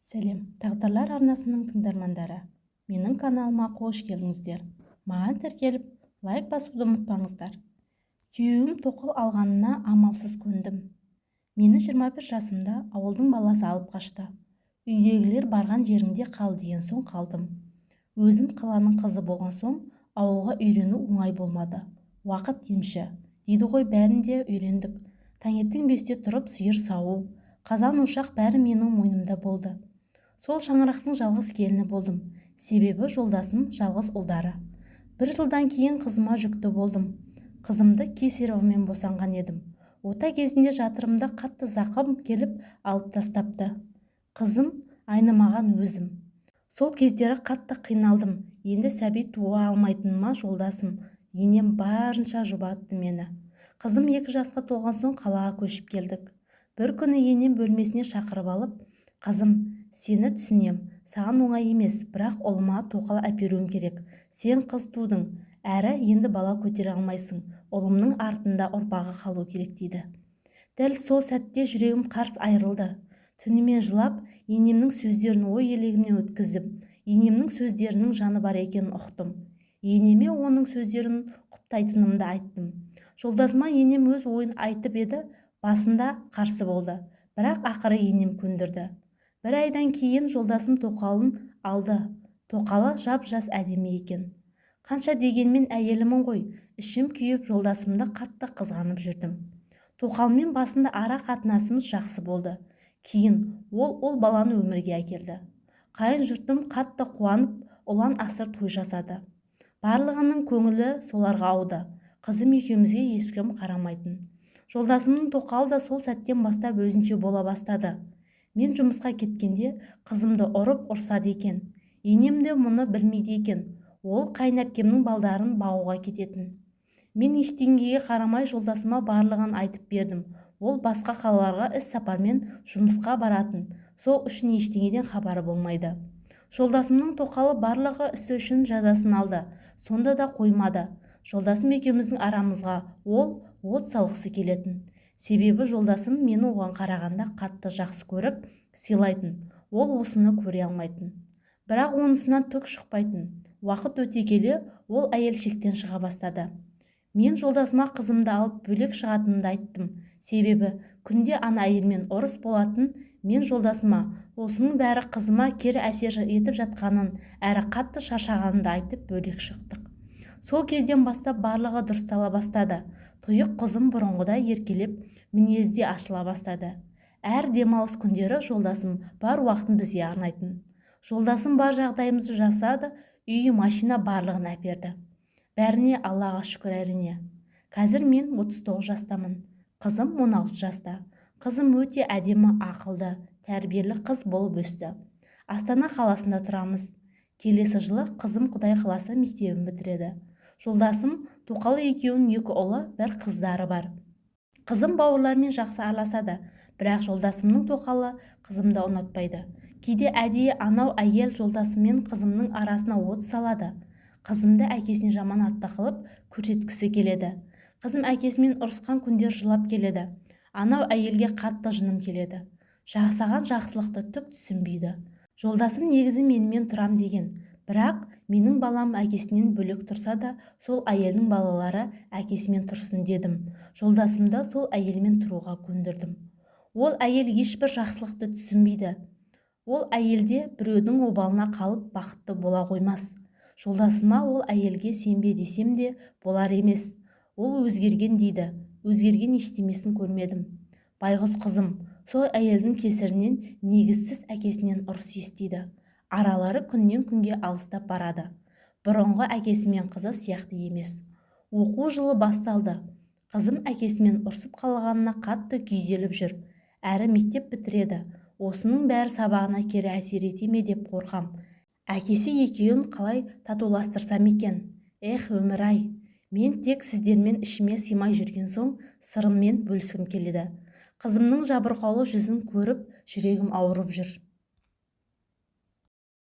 Сәлем, Тағдырлар арнасының тыңдармандары! Менің каналыма қош келдіңіздер! Маған тіркеліп, лайк басуды ұмытпаңыздар. Күйеуім тоқал алғанына амалсыз көндім. Мені 21 жасымда ауылдың баласы алып қашты. Үйдегілер барған жеріңде қал деген соң қалдым. Өзім қаланың қызы болған соң, ауылға үйрену оңай болмады. Уақыт емші дейді ғой, бәрін де үйрендік. Таңертең 5-те тұрып, сиыр сауу, қазан-ошақ бәрі менің мойнымда болды. Сол шаңырақтың жалғыз келіні болдым, себебі жолдасым жалғыз ұлдары. Бір жылдан кейін қызыма жүкті болдым. Қызымды кесаревомен босанған едім. Ота кезінде жатырымда қатты зақым келіп, алып тастапты. Қызым айнымаған өзім. Сол кездері қатты қиналдым. Енді сәби туа алмайтыныма жолдасым, енем барынша жұбатты мені. Қызым 2 жасқа толған соң қалаға көшіп келдік. Бір күні енем бөлмесіне шақырып алып: «Қызым, сені түсінем, саған оңай емес, бірақ ұлыма тоқал әперуім керек. Сен қыз тудың, әрі енді бала көтере алмайсың, ұлымның артында ұрпағы қалу керек», – дейді. Дәл сол сәтте жүрегім қарс айырылды. Түнімен жылап, енемнің сөздерін ой елегімнен өткіздім. Енемнің сөздерінің жаны бар екенін ұқтым. Енеме оның сөздерін құптайтынымды айттым. Жолдасыма енем өз ойын айтып еді, басында қарсы болды, бірақ ақыры енем көндірді. Бір айдан кейін жолдасым тоқалын алды. Тоқалы жап-жас, әдемі екен. Қанша дегенмен әйелімін ғой, ішім күйіп, жолдасымды қатты қызғанып жүрдім. Тоқалмен басында ара қатынасымыз жақсы болды. Кейін ол ұл баланы өмірге әкелді. Қайын жұртым қатты қуанып, ұлан асыр той жасады. Барлығының көңілі соларға ауды. Қызым екеумізге ешкім қарамайтын. Жолдасымның тоқалы да сол сәттен бастап өзінше бола бастады. Мен жұмысқа кеткенде қызымды ұрып, ұрсады екен. Енем де мұны білмейді екен. Ол қайын әпкемнің балдарын бағуға кететін. Мен ештеңеге қарамай жолдасыма барлығын айтып бердім. Ол басқа қалаларға іс сапармен жұмысқа баратын, сол үшін ештеңеден хабары болмайды. Жолдасымның тоқалы барлығы ісі үшін жазасын алды. Сонда да қоймады. Жолдасым екеуміздің арамызға ол от салғысы келетін. Себебі жолдасым мені оған қарағанда қатты жақсы көріп, сыйлайтын. Ол осыны көре алмайтын. Бірақ онысынан түк шықпайтын. Уақыт өте келе ол әйел шектен шыға бастады. Мен жолдасыма қызымды алып бөлек шығатынымды айттым. Себебі күнде ана әйелмен ұрыс болатын. Мен жолдасыма осының бәрі қызыма кері әсер етіп жатқанын, әрі қатты шаршағанымды айтып, бөлек шықтық. Сол кезден бастап барлығы дұрыстала бастады. Тұйық қызым бұрынғыдай еркелеп, мінезі де ашыла бастады. Әр демалыс күндері жолдасым бар уақытын бізге арнайтын. Жолдасым бар жағдайымызды жасады, үй, машина, барлығын әперді. Бәріне Аллаға шүкір, әрине. Қазір мен 39 жастамын. Қызым 16 жаста. Қызым өте әдемі, ақылды, тәрбиелі қыз болып өсті. Астана қаласында тұрамыз. Келесі жылы қызым, Құдай қаласа, мектебін бітіреді. Жолдасым тоқалы екеуінің екі ұлы, бір қыздары бар. Қызым бауырларымен жақсы араласады, бірақ жолдасымның тоқалы қызымды ұнатпайды. Кейде әдейі анау әйел жолдасым мен қызымның арасына от салады. Қызымды әкесіне жаман атты қылып көрсеткісі келеді. Қызым әкесімен ұрысқан күндер жылап келеді. Анау әйелге қатты жыным келеді. Жасаған жақсылықты түк түсінбейді. Жолдасым негізі менімен тұрам деген, бірақ менің балам әкесінен бөлек тұрса да, сол әйелдің балалары әкесімен тұрсын дедім. Жолдасымды сол әйелмен тұруға көндірдім. Ол әйел ешбір жақсылықты түсінбейді. Ол әйелде біреудің обалына қалып, бақытты бола қоймас. Жолдасыма ол әйелге сенбе десем де болар емес. Ол өзгерген дейді. Өзгерген ештемесін көрмедім. Байғұс қызым сол әйелдің кесірінен негізсіз әкесінен ұрыс естиді. Аралары күннен күнге алыстап барады. Бұрынғы әкесі мен қызы сияқты емес. Оқу жылы басталды. Қызым әкесімен ұрсып қалғанына қатты күйзеліп жүр. Әрі мектеп бітіреді. Осының бәрі сабағына кері әсер ете ме деп қорқам. Әкесі екеуін қалай татуластырсам екен? Эх, өмір-ай! Мен тек сіздермен ішіме сыймай жүрген соң сырыммен бөліскім келеді. Қызымның жабырқаулы жүзін көріп, жүрегім ауырып жүр.